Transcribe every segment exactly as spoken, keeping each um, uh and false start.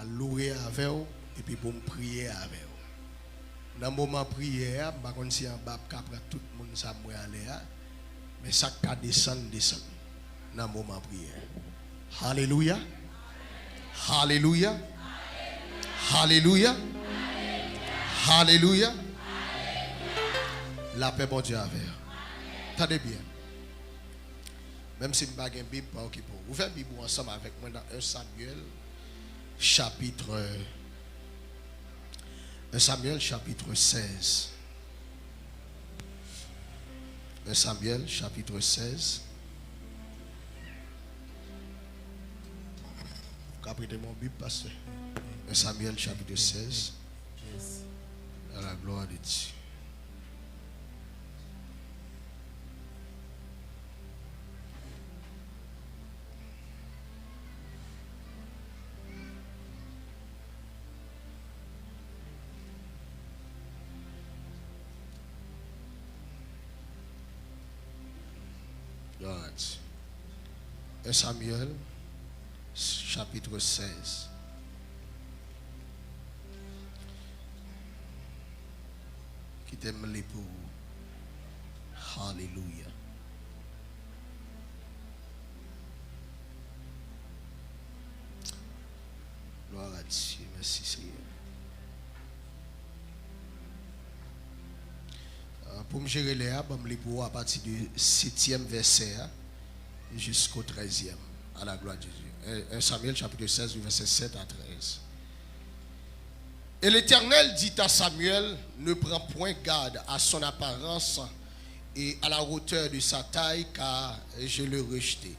louwe avè w, epi pou m priye avè w. Nan moman priyè a, m pa konn si anba ap ka pran tout moun sa m wè anlè a, men sa k ka desann, desann nan moman priyè. Alelouya! Alelouya! Alelouya! Alelouya! Lapè Bondye avè w. Tande byen. Menm si m pa gen Bib, pa okipe w. Ouvè Bib ou ansanm avèk mwen nan en Samyèl, chapitre, en Samyèl, chapitre seize. En Samyèl, chapitre seize. Ou ka prete m yon Bib, pastè? En Samyèl, chapitre seize. À la gloire de Dieu. Alright. En Samyèl, chapitre seize. Kite m li pou ou. Alelouya. Glwa a Dye. Mèsi, Seyè. Ah, pou m jere lè a, ban m li pou ou apati de setyèm vèsè a jusqu'au treizième. À la gloire de Dieu. En, en Samuel chapitre seize, du verset sept à treize. Et l'Éternel dit à Samuel, ne prends point garde à son apparence et à la hauteur de sa taille, car je l'ai rejeté.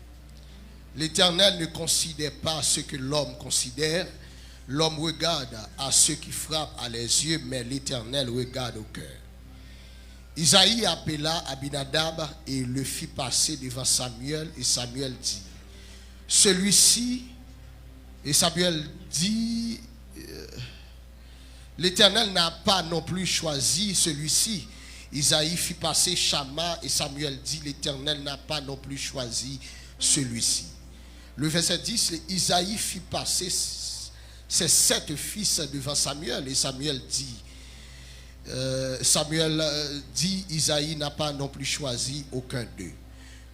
L'Éternel ne considère pas ce que l'homme considère. L'homme regarde à ce qui frappe à les yeux, mais l'Éternel regarde au cœur. Isaïe appela Abinadab et le fit passer devant Samuel, et Samuel dit, celui-ci, et Samuel dit, euh, l'Éternel n'a pas non plus choisi celui-ci. Isaïe fit passer Chama, et Samuel dit, l'Éternel n'a pas non plus choisi celui-ci. Le verset dix, Isaïe fit passer ses sept fils devant Samuel, et Samuel dit, euh, Samuel, euh, dit, Isaïe n'a pas non plus choisi aucun d'eux.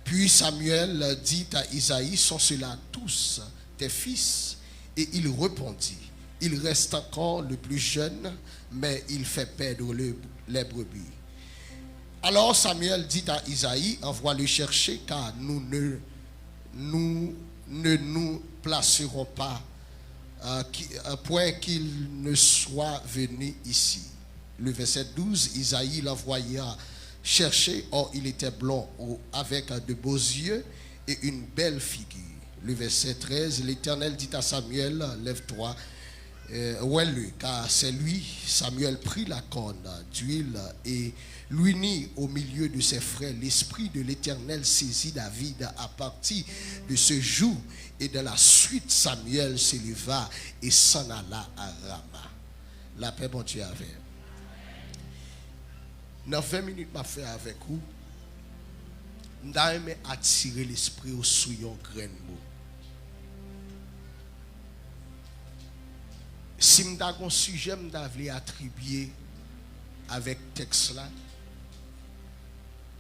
Puis Samuel dit à Isaïe, sont ceux-là tous tes fils? Et il répondit, il reste encore le plus jeune, mais il fait perdre le, les brebis. Alors Samuel dit à Isaïe, envoie-le chercher, car nous ne, nous ne nous placerons pas, euh, qui, euh, point qu'il ne soit venu ici. Le verset douze, Isaïe l'envoya chercher, or il était blond, au, avec de beaux yeux et une belle figure. Le verset treize, l'Éternel dit à Samuel, lève-toi, euh, oins-le, car c'est lui. Samuel prit la corne d'huile et l'unit au milieu de ses frères. L'Esprit de l'Éternel saisit David à partir de ce jour, et de la suite Samuel se leva et s'en alla à Rama. Lapè Bondye avè w. Nan ven minit m ap fè avèk ou, m ta renmen atire lespri w sou yon grenn mo. Si m ta gon sijè m ta vle atribye avèk tèks la,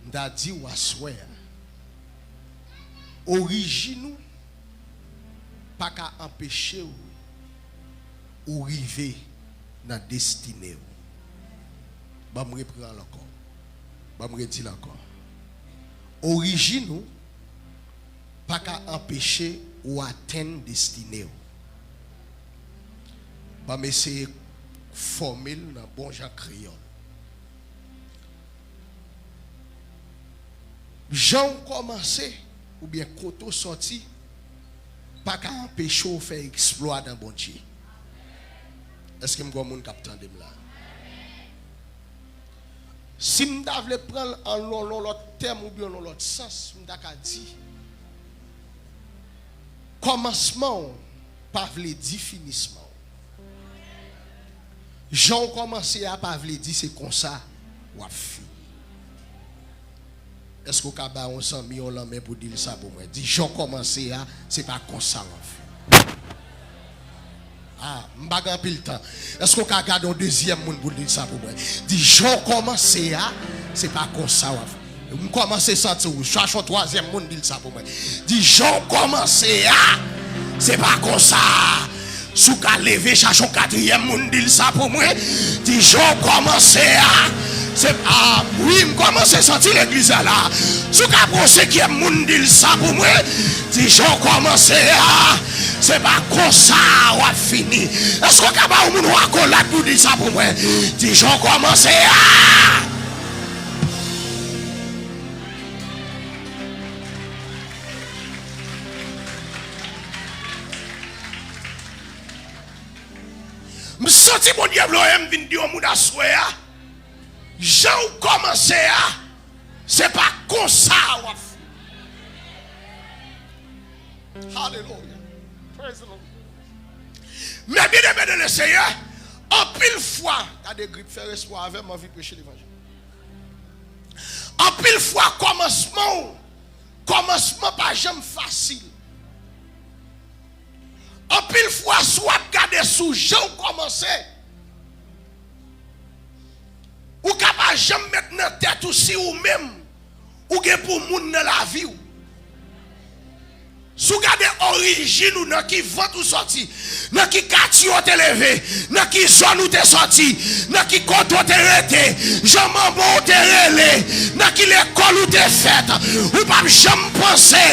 m ta di w aswè a, orijin ou pa ka anpeche w ou rive nan destine w. Ban m reprann l ankò. Ban m redi l ankò. Orijin ou pa ka anpeche ou atenn destine w. Ban m eseye fòme l nan bon jan kreyòl. Jan w kòmanse oubyen kote w sòti pa ka anpeche w fè eksplwa nan Bondye. Èske m gen yon moun k ap tande m la? Si m ta vle pran l an yon, yon lòt tèm oubyen yon lòt sans, m ta ka di, kòmansman w pa vle di finisman w. Jan w kòmanse a pa vle di se konsa w ap fini. Èske w ka ba yon zanmi yon lanmen pou di l sa pou mwen? Di, jan w kòmanse a, se pa konsa w ap fini. Ah, m pa gen anpil tan. Èske w ka gade yon dezyèm moun pou l di l sa pou mwen? Di, jan w kòmanse a, se pa konsa w ap. M kòmanse santi w. Chache yon twazyèm moun, di l sa pou mwen. Di, jan w kòmanse a, se pa konsa. Si w ka leve, chache yon katriyèm moun, di l sa pou mwen. Di, jan w kòmanse a, se, ah, wi, m kòmanse santi legliz la la. Si w ka pran yon senkyèm moun, di l sa pou mwen. Di, jan w kòmanse a, se pa konsa w ap fini. Èske w ka ba yon moun yon akolad pou di sa pou mwen? Di, jan w kòmanse a. M santi Bondye vle m vin di yon moun aswè a, jan w kòmanse a, se pa konsa w ap fini. Hallelujah. Praise the Lord. Men byeneme de le Seyè, anpil fwa, gade grip, fè respè avè m, m anvi preche levanjil. Anpil fwa, kòmansman w, kòmansman pa janm fasil. Anpil fwa, si w ap gade sou jan w kòmanse, ou ka pa janm met nan tèt ou si ou menm, ou gen pou moun nan lavi w. Si w gade orijin ou, nan ki vant ou sòti, nan ki katye w te leve, nan ki zòn ou te sòti, nan ki kote w te rete, jan manman w te rele, nan ki lekòl ou te fèt, ou p ap janm panse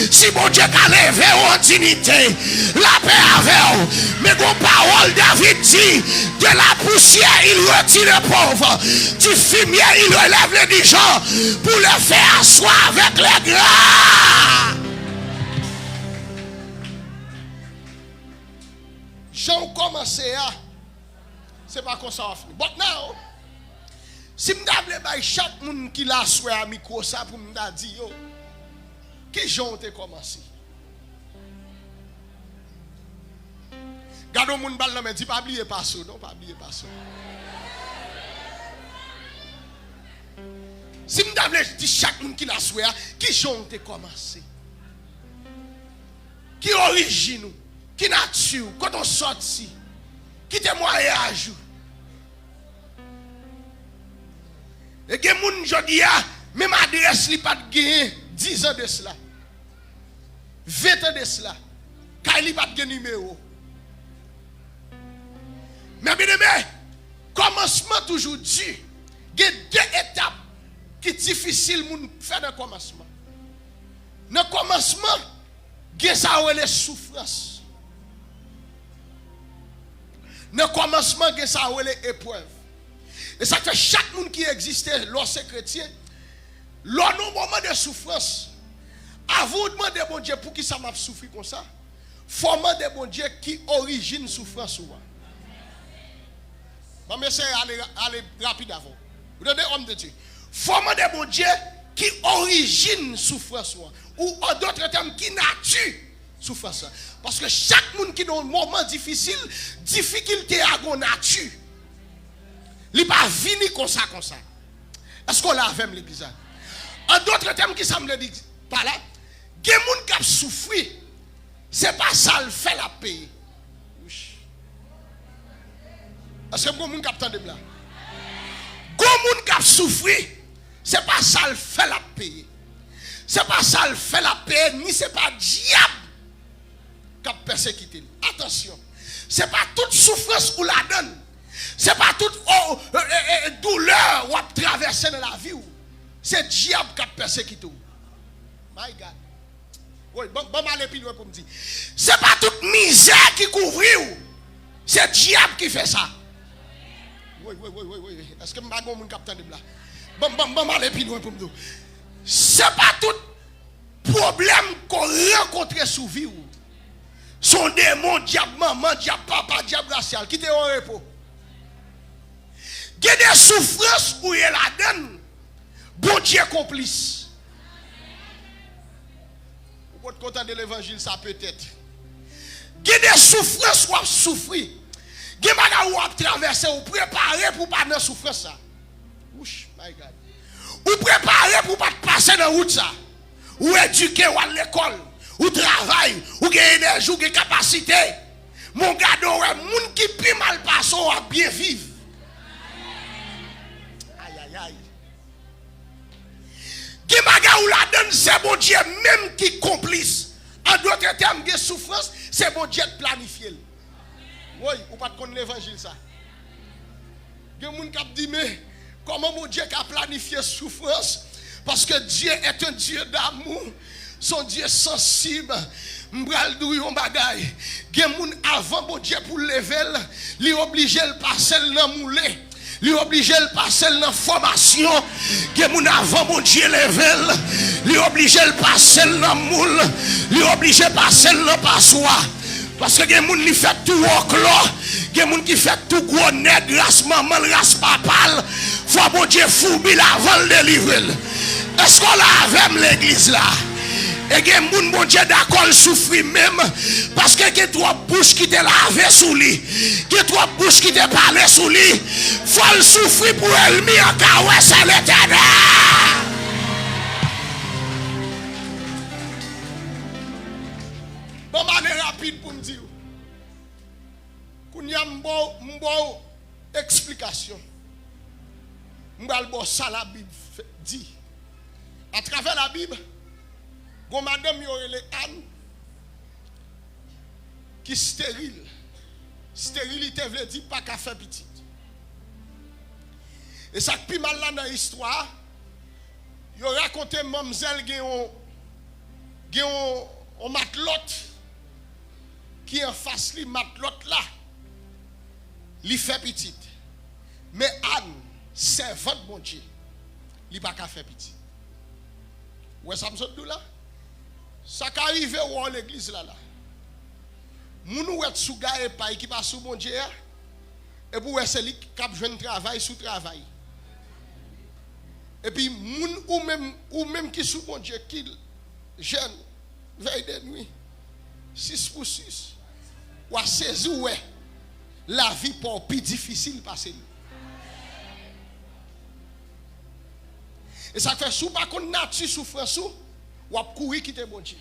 si Bondye ka leve w an diyite. Lapè avè w. Men gon pawòl David di, de la poussière il retire le pauvre, du fumier il relève l'indigent, pour le faire asseoir avec les grands. Jan w kòmanse a, se pa konsa w ap fini. But now, si m ta vle bay chak moun ki la aswè a mikwo sa pou m ta di yo, ki jan w te kòmanse? Gade yon moun ba l nan men, di, pa bliye pase w non, pa bliye pase w. Si m ta vle di chak moun ki la aswè a, ki jan w te kòmanse? Ki orijin ou? Ki nati w? Kote w sòti? Ki temwayaj ou? E gen moun jodi a, menm adrès li pa t genyen dizan de sila, ventan de sila. Kay li pa t gen nimewo. Men byeneme, kòmansman toujou di. Gen de etap ki difisil moun fè nan kòmansman. Nan kòmansman, gen sa yo rele soufrans. Nan kòmansman, gen sa yo rele eprèv. E sa k fè chak moun ki egziste, lè w se kretyen, lè w nan yon moman de soufrans, avan w mande Bondye poukisa m ap soufri konsa, fò w mande Bondye ki orijin soufrans ou a. Ban m eseye ale, ale rapid avè w. Ou tande, òm de Dye? Fò w mande Bondye ki orijin soufrans ou an. Ou, an dòt tèm, ki nati soufrans lan. Paske chak moun ki nan yon moman difisil, difikilte a gon nati. Li pa vini konsa, konsa. Èske w la avè m, legliz la? An dòt tèm, ki sa m vle di pa la? Gen moun k ap soufri, se pa sa l fè l ap peye. Wouch. Èske gon moun k ap tande m la? Gon moun k ap soufri, se pa sa l fè l ap peye. Se pa sa l fè l ap peye, ni se pa dyab k ap pèsekite l. Atansyon, se pa tout soufrans ou ladan l, se pa tout, o, e, e, e, doulè w ap travèse nan lavi w, se dyab k ap pèsekite w. My God. Woy, ban, ban m ale pi lwen pou m di. Se pa tout mizè ki kouvri w, se dyab ki fè sa. Woy, woy, woy, woy, woy. Èske m pa gen moun k ap tande m la? Ban, ban, ban m ale pi lwen pou m di w. Se pa tout pwoblèm ke w rankontre sou vi w, se yon demon, dyab manman, dyab papa, dyab rasyal. Kite yo an repo. Gen de soufrans ou ye ladan l, Bondye konplis. Ou potko tande levanjil sa petèt. Gen de soufrans w ap soufri. Gen bagay w ap travèse, ou prepare pou w pa nan soufrans sa. Wouch, my God. Ou prepare pou w pa t pase nan wout sa. Ou edike, w al lekòl, ou travay, ou gen enèji, ou gen kapasite. Men w gade w wè moun ki pi mal pase w ap byen viv. Ayayay. Gen bagay ou ladann se Bondye menm ki konplis. An dòt tèm, gen soufrans, se Bondye k planifye l. Woy, ou pa t konn levanjil sa. Gen moun k ap di, men kòman Bondye ka planifye soufrans? Paske Dieu est un Dieu d'amour. Se yon Dye sansib. M pral di w yon bagay. Gen moun avan Bondye pou leve l, li oblije l pase l nan moulen. Li oblije l pase l nan fòmasyon. Gen moun avan Bondye leve l, li oblije l pase l nan moul. Li oblije pase l nan paswa. Paske gen moun li fèt tou wòklò, gen moun ki fèt tou gwo nèg, ras manman l, ras papa l. Fò Bondye foubi l avan l delivre l. Èske w la avè m, legliz la? E gen moun Bondye dakò l soufri menm, paske gen twòp bouch ki te lave sou li, gen twòp bouch ki te pale sou li. Fò l soufri pou ènmi an ka wè se Letènèl. Ban m ale rapid pou m di w. Kounye a, m ba w, m ba w eksplikasyon. M pral ba w sa Labib fè, di. Atravè Labib, gon madanm yo rele Ann ki steril. Sterilite vle di pa ka fè pitit. E sa k pi mal la nan istwa a, yo rakonte manmzèl gen yon, gen yon, yon matlòt ki anfas li, matlòt la, li fè pitit. Men Ann, sèvant Bondye, li pa ka fè pitit. Ou wè sa m sot di w la? Sa ka rive w wè w legliz la la. Moun ou wè t sou gaye pay ki pa sou Bondye a, epi w wè se li k ap jwenn travay sou travay. Epi moun ou menm, ou menm ki sou Bondye, ki jèn, vèy de nwi, sis pou sis, w a sezi w wè lavi pa w pi difisil pase li. E sa k fè, si w pa konn nati soufrans ou, w ap kouri kite Bondye.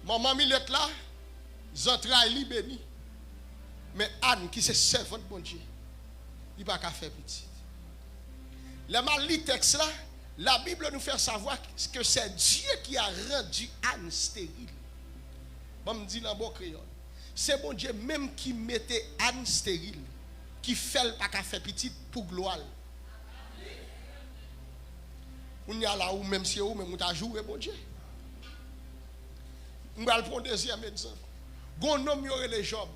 Manman Milèt la, zantray li beni. Men Ann, ki se sèvant Bondye, li pa ka fè pitit. Lè m al li tèks la, la Bible nous fait savoir que c'est Dieu qui a rendu Anne stérile. Ban m di l an bon kreyòl. Se Bondye menm ki mete Ann steril, ki fè l pa ka fè pitit pou glwa l. Kounye a la, ou menm, si se ou menm, ou ta joure Bondye. M pral pran yon dezyèm egzanp. Gon nonm yo rele Jòb,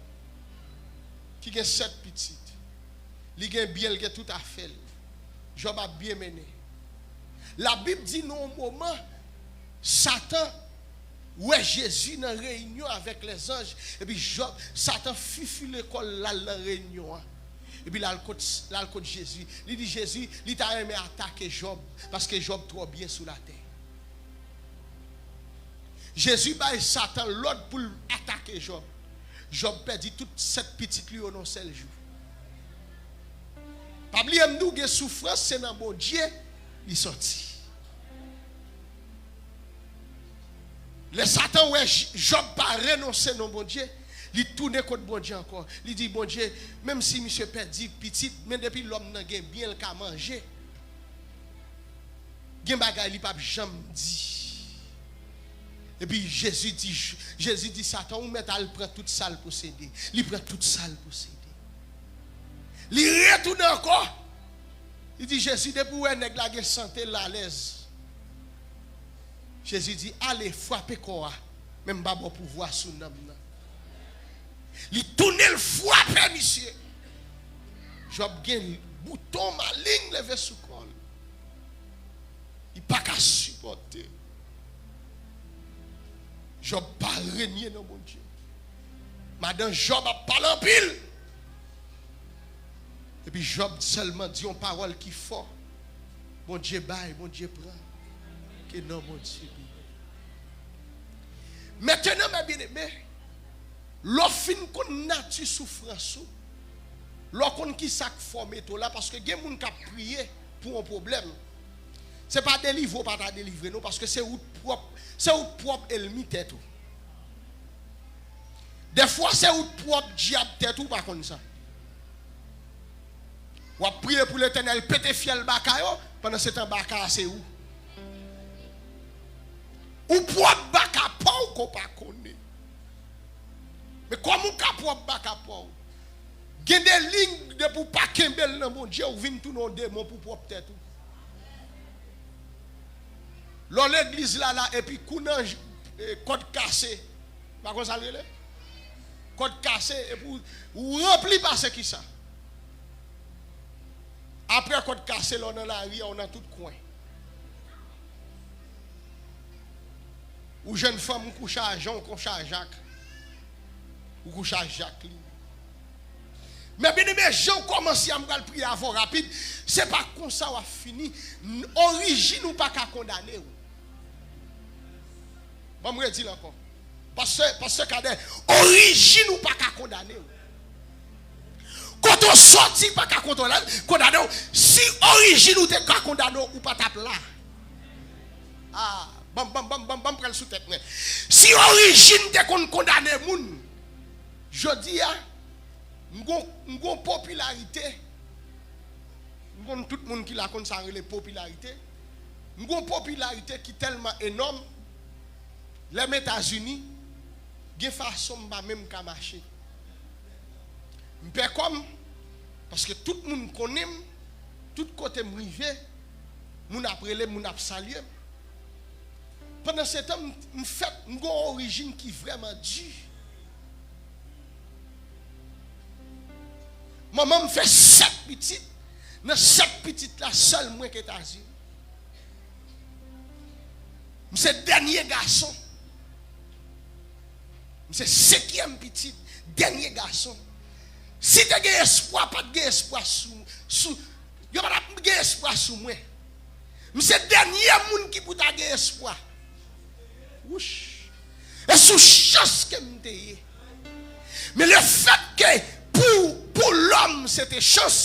ki gen sèt pitit. Li gen byen, li gen tout afè l. Jòb ap byen mennen. Labib di nan yon moman, Satan wè Jezi nan reyinyon avèk lèzanj, epi Jòb, Satan fifile kò l, l al nan reyinyon an. Epi l al kot, l al kot Jezi. Li di Jezi, li ta renmen atake Jòb, paske Jòb twò byen sou latè. Jezi bay Satan lòd pou l atake Jòb. Jòb pèdi tout sèt pitit li yo nan yon sèl jou. Pa bliye m di w, gen soufrans, se nan Bondye li sòti. Lè Satan wè J-, Jòb pa renonse non Bondye, li tounen kot Bondye ankò. Li di, Bondye, menm si misye pèdi pitit, men depi lòm nan gen byen, l ka manje. Gen bagay li p ap janm di. Epi Jezi di, Jezi di Satan, ou mèt al pran tout sa l posede. Li pran tout sa l posede. Li retounen ankò. Li di Jezi, depi w wè nèg la gen sante, l alèz. Jezi di, ale, frape kò a, men m pa ba w pouvwa sou nanm nan. Li tounen, l frape misye. Jòb gen bouton malign leve sou kò l. Li pa ka sipòte. Jòb pa renye nan Bondye. Madan Jòb ap pale anpil. Epi Jòb sèlman di yon pawòl ki fò. Bondye bay, Bondye pran. Ke non Bondye beni. Mentenan, mè byeneme, lè w fin konn nati soufrans ou, lè w konn ki sa k fòme to la, paske gen moun k ap priye pou yon pwoblèm. Se pa delivre w pa ta delivre, non, paske se ou t pwòp, se ou t pwòp ènmi tèt ou. Dèfwa, se ou t pwòp dyab tèt ou, ou pa konn sa. W ap priye pou Letènèl pete fyèl baka yo, pandan se tan baka a se ou. Ou pwòp baka pa w ke w pa konnen. Men kòm ou ka pwòp baka pa w, gen de liy depi w pa kenbe l nan Bondye, ou vin tounen yon demon pou pwòp tèt ou. Lè w legliz la la, epi kou nan j-, e, kòd kase, pa konn sa l rele? Kòd kase, epi w, ou ranpli pase kisa? Apre kòd kase, lè w nan lari a, w nan tout kwen. Ou jwenn fanm ou kouche a Jan, ou kouche a Jak. Ou kouche a Jak li. Men byeneme, jan w kòmanse a, m pral priye avè w rapid. Se pa konsa w ap fini. N-, orijin ou pa ka kondane w. Ban m redi l ankò. Pastè, pastè Kadè, orijin ou pa ka kondane w. Kote w sòti pa ka kontwole-, kondane w. Si orijin ou te ka kondane w, ou pa t ap la. Ah, ban m, ban m, ban m, ban m, ban m pran l sou tèt mwen. Si orijin te konn kondane moun, jodi a, m gon, m gon popilarite. M konn tout moun ki la konn sa rele popilarite. M gon popilarite ki tèlman enòm, lè m Etazini, gen fason m pa menm ka mache. M pè kò m, paske tout moun konnen m, tout kote m rive, moun ap rele m, moun ap salye m. Pandan se tan, m, m fèt, m gon orijin ki vrèman di. Manman m fè sèt pitit, nan sèt pitit la, sèl mwen k Etazini. M se dènye gason. M se senkyèm pitit, dènye gason. Si te gen espwa, pa t gen espwa sou, sou, yo pa t ap gen espwa sou mwen. M se dènye moun ki pou ta gen espwa. Wouch. E sou chans ke m te ye. Men lefètke pou, pou lòm se te chans,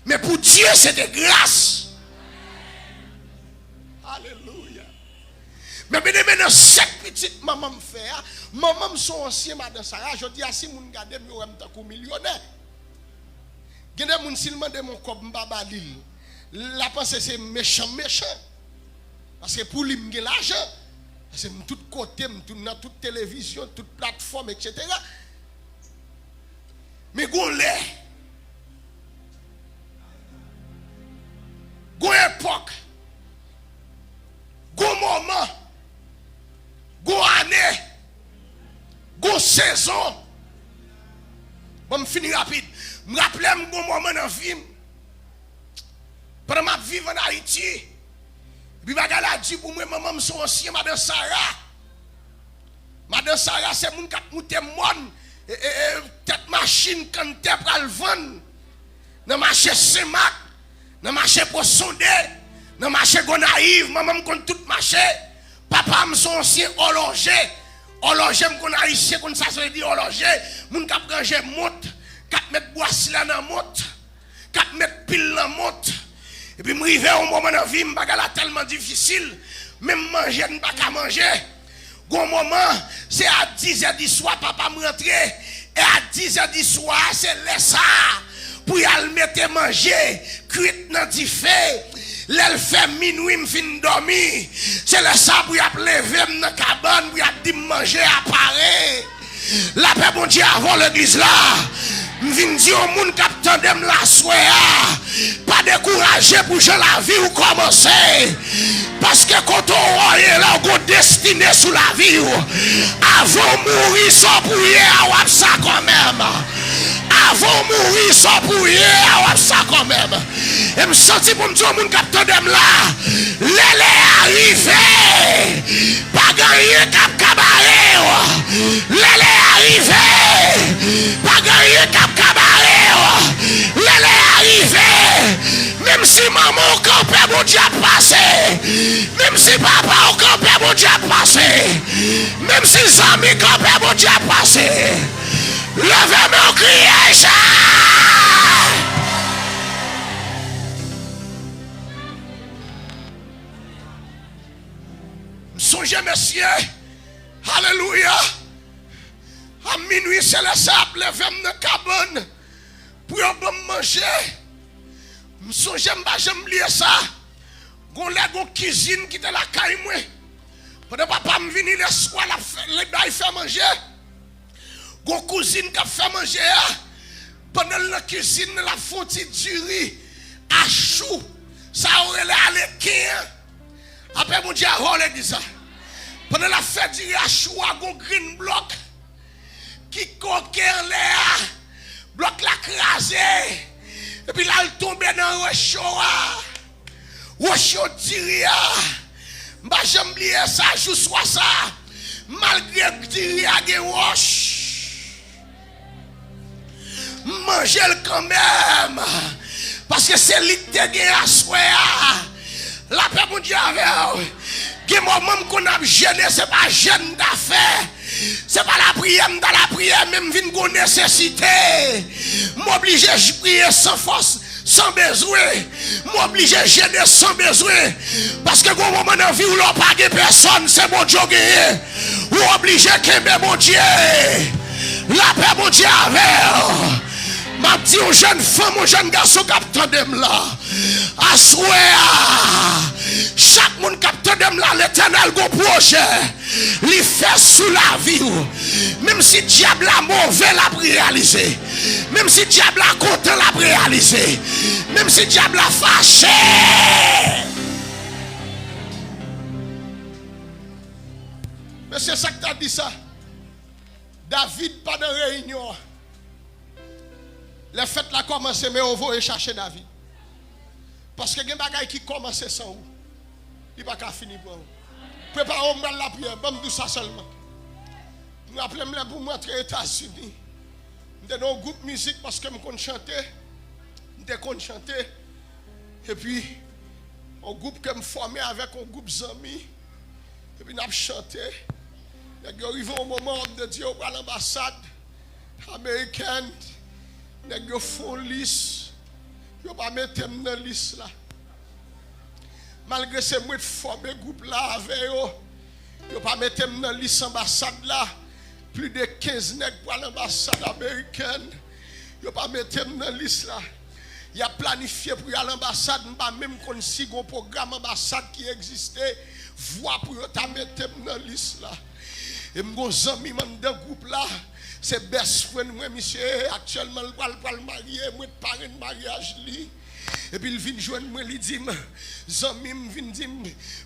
men pou Dye se te gras. Alelouya. Men byeneme, nan sèt pitit manman m fè a, manman m se yon ansyen madan Sara. Jodi a, si moun gade m, yo wè m tankou milyonè. Gen de moun, si l mande m yon kòb, m pa ba li l, l a panse se mechan m mechan. Paske pou li, m gen lajan. Paske m tout kote, m tou-, nan tout televizyon, tout platfòm, etsetera. Men gon lè, gon epòk, gon moman, gon ane, gon sezon. Bon, m fini rapid. M raple m gon moman nan vi m, pandan m ap viv ann Ayiti, epi bagay la di pou mwen, manman m se yon ansyen madan Sara. Madan Sara se moun k ap moute mòn, e, e, e, tèt machin, kanntè pral vann nan mache Senmak, nan mache Pwosonde, nan mache Gonayiv. Manman m konn tout mache. Papa m se yon ansyen òlòje. Òlòje, m konn Ayisyen konn sa sa vle di òlòje. Moun k ap ranje mont, k ap met bwa sila nan mont, k ap met pil nan mont. Epi m rive yon moman nan vi m, bagay la tèlman difisil, menm manje m pa ka manje. Gon moman, se a dizè di swa papa m rantre, e a dizè di swa a, se lè sa a pou y al mete manje kwit nan dife. Lè l fè minwi, m fin dòmi, se lè sa a pou y ap leve m nan kabann, pou y ap di m manje a pare. Lapè Bondye avè w, legliz la. M vin di yon moun k ap tande m la aswè a, pa dekouraje pou jan lavi w kòmanse. Paske kote w ye la, w gon destine sou lavi w. Avan w mouri, sa w pou ye a, w ap sa kanmenm. Avan w mouri, sa w pou ye a, w ap sa kanmenm. E m santi pou m di yon moun k ap tande m la, lè lè a rive, pa gen anyen k ap ka bare w. Lè lè a rive, pa gen anyen k ap ka bare w. Lè lè a rive, menm si manman w kanpe, Bondye ap pase. Menm si papa w kanpe, Bondye ap pase. Menm si zanmi kanpe, Bondye ap pase. Leve men w, kriye, Jezi! Manje, mesye. Alelouya. A minwi, sè Lesa ap leve m nan kabann pou yo ban m manje. M sonje, m pa janm bliye sa. Gon lè, gon kizin ki te lakay mwen. Pandan papa m vini leswa, l ap fè, li bay fè manje. Gon kouzin k ap fè manje a. Pandan l nan kizin nan, l ap fè yon ti diri a chou. Sa yo rele aleken an. Lapè Bondye avè w, legliz la. Pandan l ap fè diri a chou a, gon grenn blòk ki koke anlè a. Blòk la kraze. Epi l al tonbe nan wòch yo a. Wòch yo diri a. M pa janm bliye sa, jou swa sa. Malgre diri a gen wòch, m manje l kanmenm. Paske se li k te gen aswè a. Lapè Bondye avè w. Gen moman m konn ap jene, se pa jèn m ta fè. Se pa lapriyè m ta lapriyè, men m vin gon nesesite. M oblije j-, priye san fòs, san bezwen. M oblije jene san bezwen. Paske gon moman nan vi w, lè w pa gen pèsòn, se Bondye w genyen. Ou oblije kenbe Bondye. Lapè Bondye avè w. M ap di yon jèn fanm, yon jèn gason k ap tande m la. Aswè a, chak moun k ap tande m la, Letènèl gon pwojè li fè sou lavi w. Menm si dyab la move, l ap reyalize. Menm si dyab la kontan, l ap reyalize. Menm si dyab la fache. Men se sa k ta di sa. David pa nan reyinyon an. Lè fèt la kòmanse, men yo voye chache David. Paske gen bagay ki kòmanse san ou, li pa ka fini pran ou. Prepare w, m pral lapriyè, ban m di w sa sèlman. M raple m lè pou m antre Etazini. M te nan yon gwoup mizik paske m konn chante. M te konn chante. Epi, yon gwoup ke m fòme avèk yon gwoup zanmi. Epi n ap chante. Nèg yo rive yon moman, òm de Dye yo pral anbasad amerikèn. Nèg yo fè yon lis. Yo pa mete m nan lis la. Malgre se mwen t fòme gwoup la avè yo, yo pa mete m nan lis anbasad la. Plis de kenz nèg pral anbasad amerikèn. Yo pa mete m nan lis la. Y ap planifye pou y al anbasad, m pa menm konn si gon pwogram anbasad ki egziste, vwa pou yo ta mete m nan lis la. E m gon zanmi m anndan gwoup la, se best friend mwen, misye aktyèlman l pral, pral marye, mwen t parenn maryaj li. Epi l vin jwenn mwen, li di m, zanmi m vin di m,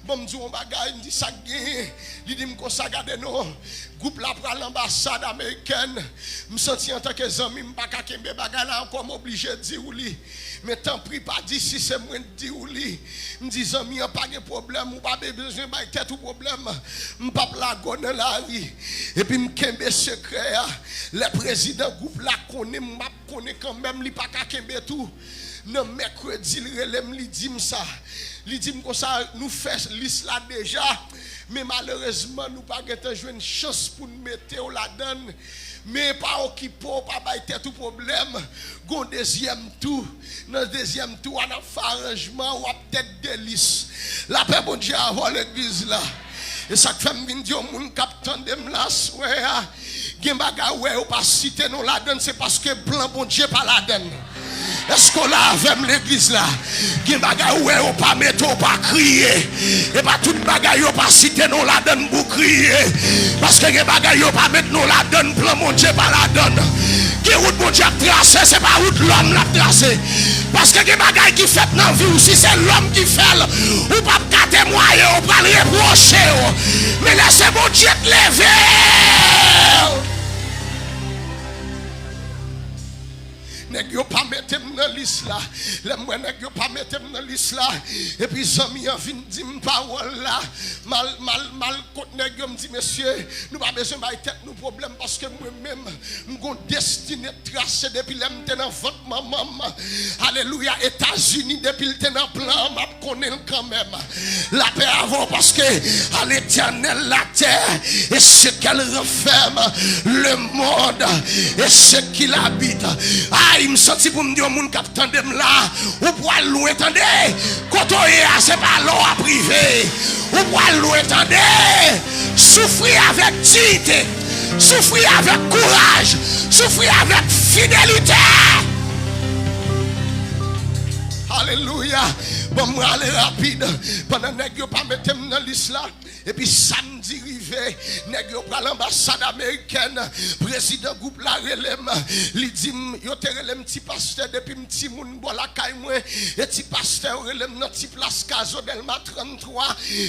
ban m di w yon bagay, m di sa k genyen. Li di m konsa, gade non, gwoup la pral anbasad amerikèn. M santi antanke zanmi m pa ka kenbe bagay la ankò, m oblije di w li. Men tanpri pa di si se mwen k di w li. M di zanmi an pa gen pwoblèm, ou pa bezwen bay tèt ou pwoblèm. M p ap lage w nan lari. Epi m kenbe sekrè a. Lè prezidan gwoup la konnen, m ap konnen kanmenm, li pa ka kenbe tou. Nan mèkredi, l rele m, li di m sa. Li di m konsa, nou fè lis la deja, men malerezman, nou pa gentan jwenn chans pou n mete w ladan l. Men pa okipe w, pa bay tèt ou pwoblèm. Gon dezyèm tou. Nan dezyèm tou a, n ap fè aranjman, w ap tèt de lis. Lapè Bondye avè w, legliz la. E sa k fè m vin di yon moun k ap tande m la aswè a, gen bagay ou wè yo pa site non ladan l, se paske plan Bondye pa ladan l. Èske w la avè m, legliz la? Gen bagay ou wè yo pa mete w pa kriye. E pa tout bagay yo pa site non ladan l pou w kriye. Paske gen bagay yo pa met non ladan l, plan Bondye pa ladan l. Gen wout Bondye ap trase, se pa wout lòm l ap trase. Paske gen bagay ki fèt nan vi w, si se lòm ki fè l, ou p ap ka temwaye, ou pral repwoche w. Men lè se Bondye k leve w. Nèg yo pa mete m nan lis la. Lè m wè nèg yo pa mete m nan lis la, epi zanmi an vin di m pawòl la, mal, mal, mal kont nèg yo, m di, mesye, nou pa bezwen bay tèt nou pwoblèm, paske mwen menm, m gon destine trase depi lè m te nan vant manman m. Alelouya, Etazini, depi l te nan plan an, m ap konnen l kanmenm. Lapè avè w, paske à l'Éternel la terre et ce qu'elle renferme, le monde et ce qu'il habite. Ay, m santi pou m di yon moun k ap tande m la, ou pral lwen, tande. Kote w ye a, se pa la w ap rive. Ou pral lwen, tande. Soufri avèk diyite. Soufri avèk kouraj. Soufri avèk fidelite. Alelouya. Bon, mwen ale rapid. Pandan nèg yo pa mete m nan lis la, epi samdi rive, nèg yo pral anbasad amerikèn. Prezidan gwoup la rele m. Li di m, yo te rele m ti pastè depi m timoun bò lakay mwen. E ti pastè yo rele m nan ti plas Kazo Dèlma tranntwa.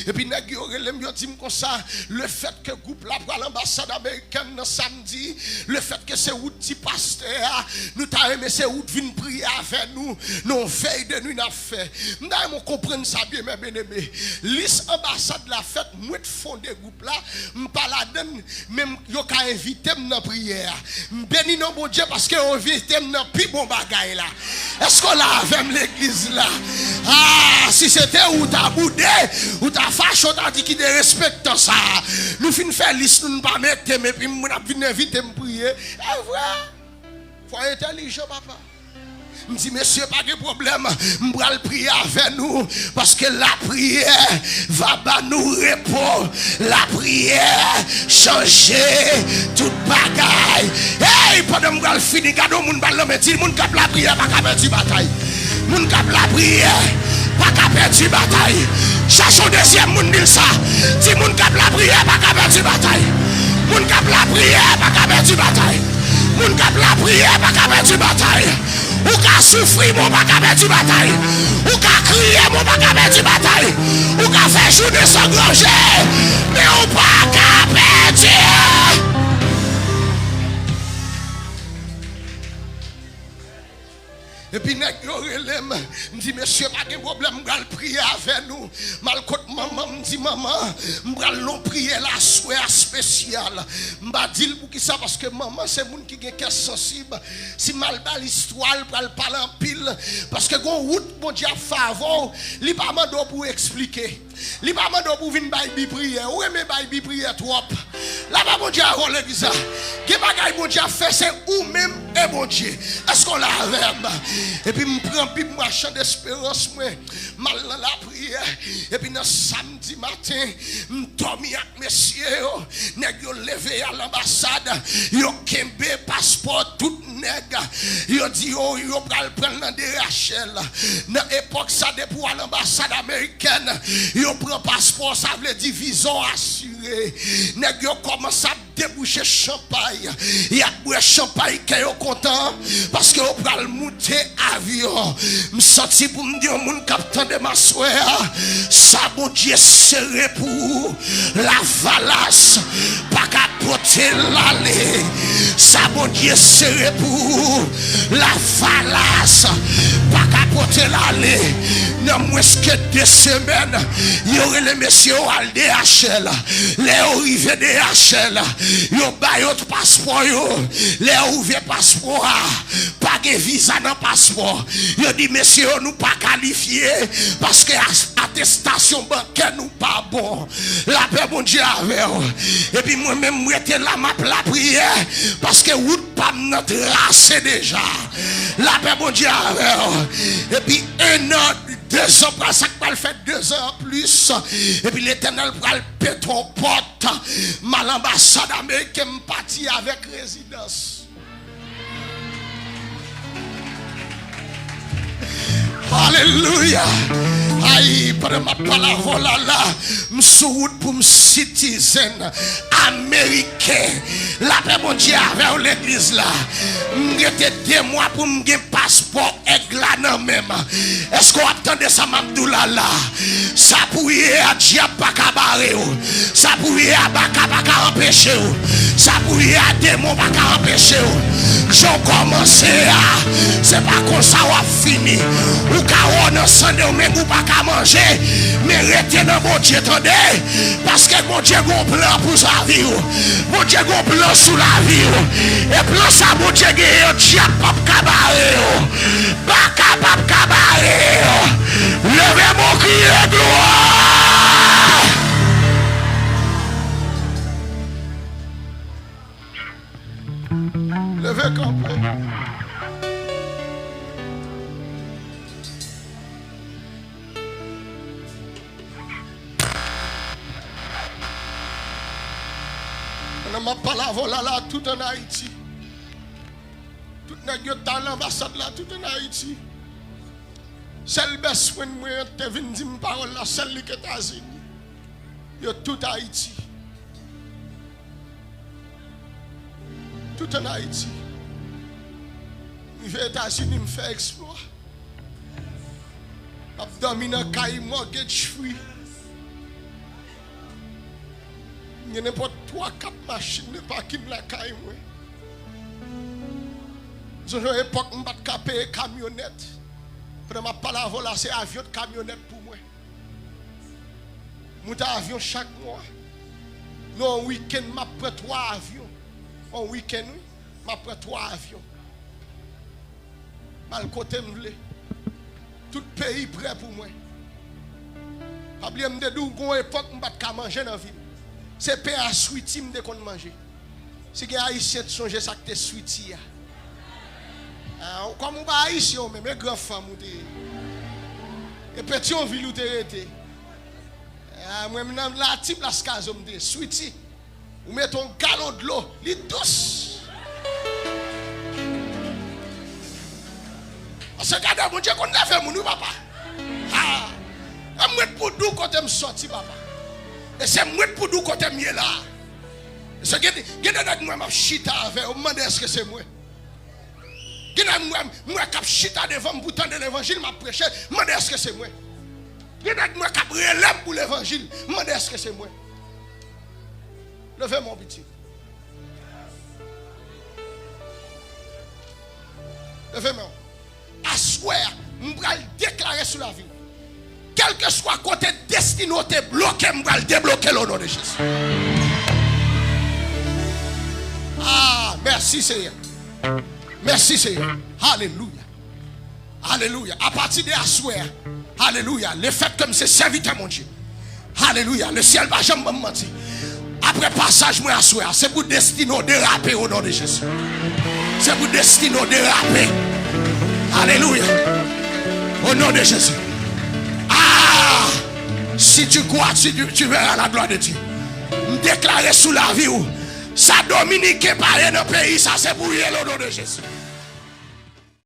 Epi nèg yo rele m, yo di m konsa, lefètke gwoup la pral anbasad amerikèn nan samdi, lefètke se ou t ti pastè a, nou ta renmen se ou t vin priye avè nou nan yon vèy de nwi n ap fè. M ta renmen w konprann sa byen, mè byeneme. Lis anbasad la fèt, mwen t fonde gwoup la, m pa ladann, men m, yo ka envite m nan priyè a. M beni non Bondye paske yo envite m nan pi bon bagay la. Èske w la avè m, legliz la? Ah, si se te ou, w ta boude, ou ta fache, w ta di ki derespektan sa. Nou fin fè lis nou, nou pa mete m, epi moun ap vin envite m priye. E vre? Fò entèlijan, papa. M di, mesye, pa gen pwoblèm. M pral priye avè nou, paske lapriyè va ba nou repo. Lapriyè chanje tout bagay. Hey, pandan m pral fini, gade yon moun ba l lanmen, di, moun k ap lapriyè pa ka pèdi batay. Moun k ap lapriyè pa ka pèdi batay. Chache yon dezyèm moun, di l sa. Di, moun k ap lapriyè pa ka pèdi batay. Moun k ap lapriyè pa ka pèdi batay. Moun k ap lapriyè pa ka pèdi batay. Ou ka soufri, men w pa ka pèdi batay. Ou ka kriye, men w pa ka pèdi batay. Ou ka fè jounen san granje, men w pa ka pèdi. Epi nèg yo rele m, m di, mesye, pa gen pwoblèm, m pral priye avè nou. M al kot manman m, m di, manman, m pral nan yon priyè la aswè a espesyal. M pa di l poukisa, paske manman se moun ki gen kè sansib. Si m al ba l istwa, l pral pale anpil, paske gon wout Bondye ap fè avè w, li pa mande w pou w eksplike. Li pa mande w pou w vin bay bi priyè. Ou renmen bay bi priyè twòp. Lapè Bondye avè w, legliz la. Gen bagay Bondye ap fè, se ou menm e Bondye. Èske w la avè m? Epi m pran Bib mwen ak chan desperans mwen, m al nan lapriyè. Epi nan samdi maten, m dòmi ak mesye yo. Nèg yo leve al anbasad, yo kenbe paspò tout nèg. Yo di yo, yo pral pran l nan derachèl. Nan epòk sa, depi w al anbasad amerikèn, yo pran paspò, sa vle di viza w asire. Nèg yo kòmanse ap debouche chanpay. Y ap bwè chanpay, kè yo kontan, paske yo pral moute avyon. M santi pou m di yon moun k ap tande m aswè a, sa Bondye sere pou ou, lavalas pa ka pote l ale. Sa Bondye sere pou ou, lavalas pa ka pote l ale. Nan mwens ke de semèn, yo rele mesye yo al D H L. Lè yo rive D H L, yo ba yo paspò yo. Lè yo ouvè paspò a, pa gen viza nan paspò. Yo di, mesye yo, nou pa kalifye, paske as-, atestasyon bankè nou pa bon. Lapè Bondye avè w. Epi mwen menm, m rete la, m ap lapriyè, paske wout pa m nan trase deja. Lapè Bondye avè w. Epi en an, de zan pral, sa k pral fè de zan an plis. Epi Letènèl pral pete yon pòt. M al anbasad ameriken, m pati avèk rezidans. Alelouya. Ay, pandan m ap pale avè w la, la, m sou wout pou m citizen ameriken. Lapè Bondye avè w, legliz la. M rete de mwa pou m gen paspò èg la nan men m. Èske w ap tande sa m ap di w la, la? Sa pou w ye a, dyab pa ka bare w. Sa pou w ye a, baka pa ka anpeche w. Sa pou w ye a, demon pa ka anpeche w. Jan w kòmanse a, se pa konsa w ap fini. Ou ka wè w nan sandal, men ou pa ka manje. Men rete nan Bondye, tande. Paske Bondye gon plan pou lavi w. Bondye gon plan sou lavi w. E plan sa Bondye genyen an, dyab p ap ka bare w. Baka p ap ka bare w. Leve men w, kri M ap pale avè w la, la, tout ann Ayiti. Tout nèg yo t al anbasad la, tout ann Ayiti. Sèl best friend mwen an te vin di m pawòl la, sèl li k Etazini. Yo tout Ayiti. Tout ann Ayiti. M rive Etazini, m fè eksplwa. M ap dòmi nan kay mortgage free. M gen nenpòt twa, kat machin nan pakin lakay mwen. M sonje yon epòk m pa t ka peye kamyonèt. Pandan m ap pale avè w la, se avyon k kamyonèt pou mwen. Moute avyon chak mwa. Nan yon wikenn, m ap pran twa avyon. Yon wikenn, wi. M ap pran twa avyon. M al kote m vle. Tout peyi prè pou mwen. Pa bliye, m te di w, gon epòk m pa t ka manje nan vi m. Se pen a switi m te konn manje. Si gen Ayisyen t sonje sa k te switi a. Ah, kòm ou pa Ayisyen ou menm, e Gran Fanm ou te ye. E Petyonvil ou te rete. Ah, mwen menm nan Latiblas Kazo m te ye. Switi. Ou mete yon galon dlo, li dous. Paske gade, Bondye konn leve moun, wi, papa. Ha! E mwen t pou di w kote m sòti, papa. E se mwen t pou di w kote m ye la. Se gen, gen de nèg mwen m ap chita avè yo, m mande èske se mwen. Gen nèg mwen, mwen k ap chita devan m pou tande levanjil m ap preche, m mande èske se mwen. Gen nèg mwen k ap rele m pou levanjil, m mande èske se mwen. Leve men w, pitit. Leve men w. Aswè a, m pral deklare sou lavi w. Kèlkeswa kote destine w te bloke, m pral debloke l o non de Jezi. Ah, mèsi, Seyè. Mèsi, Seyè. Alelouya. Alelouya. Apati de aswè a, alelouya, lefètke m se sèvitè Bondye, alelouya, lesyèl pa janm ban m manti. Apre pasaj mwen aswè a, se pou destine w derape o non de Jezi. Se pou destine w derape. Alelouya. O non de Jezi. Ah! Si tu crois, tu, tu verras la gloire de Dieu. M deklare sou lavi w, sa Dominiken pa ye nan peyi sa, se pou ye l o non de Jezi.